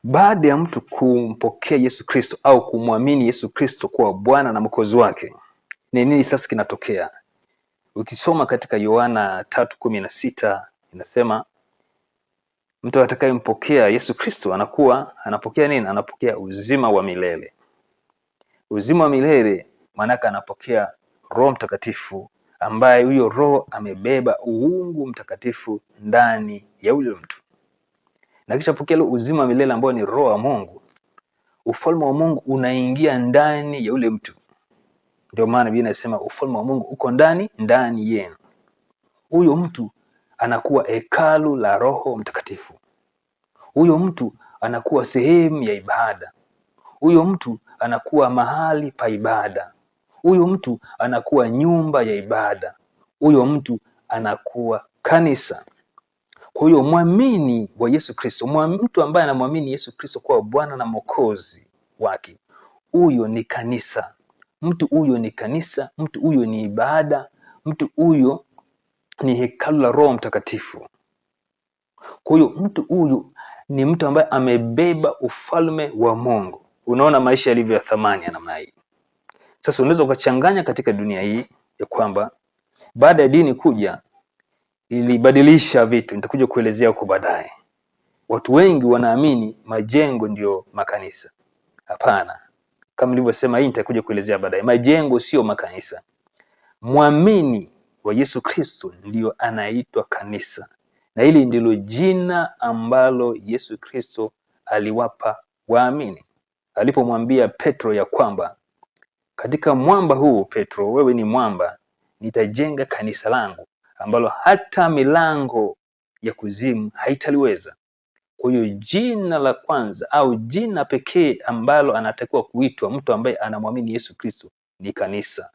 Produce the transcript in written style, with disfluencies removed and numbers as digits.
Baada ya mtu kumpokea Yesu Kristo au kumwamini Yesu Kristo kuwa Bwana na Mwokozi wake, ni nini sasa kinatokea? Ukisoma katika Yohana 3:16 inasema mtu atakayempokea Yesu Kristo anakuwa anapokea nini? Anapokea uzima wa milele. Uzima wa milele maanake anapokea Roho Mtakatifu, ambaye huyo Roho amebeba uungu mtakatifu ndani ya yule mtu, na kisha pokea ile uzima wa milele ambao ni Roho wa Mungu, ufalme wa Mungu unaingia ndani ya yule mtu. Ndio maana Biblia inasema ufalme wa Mungu uko ndani yenu. Huyo mtu anakuwa hekalu la Roho Mtakatifu. Huyo mtu anakuwa sehemu ya ibada. Huyo mtu anakuwa mahali pa ibada. Huyo mtu anakuwa nyumba ya ibada. Huyo mtu anakuwa kanisa. Kwa hiyo mwamini wa Yesu Kristo, mtu ambaye anamwamini Yesu Kristo kuwa Bwana na Mwokozi wake, huyo ni kanisa. Mtu huyo ni kanisa, mtu huyo ni ibada, mtu huyo ni hekalu la Roho Mtakatifu. Kwa hiyo mtu huyu ni mtu ambaye amebeba ufalme wa Mungu. Unaona maisha yalivyo ya thamani ya namna hii. Sasa unaweza ukachanganya katika dunia hii ya kwamba baada ya dini kuja ilibadilisha vitu, nitakuja kuelezea huko baadaye. Watu wengi wanaamini majengo ndiyo makanisa. Hapana, kama nilivyosema, hii nitakuja kuelezea baadaye. Majengo sio makanisa. Mwamini wa Yesu Kristo ndiyo anaitwa kanisa, na hili ndilo jina ambalo Yesu Kristo aliwapa waamini alipomwambia Petro ya kwamba katika mwamba huu Petro, wewe ni mwamba, nitajenga kanisa langu ambalo hata milango ya kuzimu haitaliweza. Kwa hiyo jina la kwanza au jina pekee ambalo anatakiwa kuitwa mtu ambaye anamwamini Yesu Kristo ni kanisa.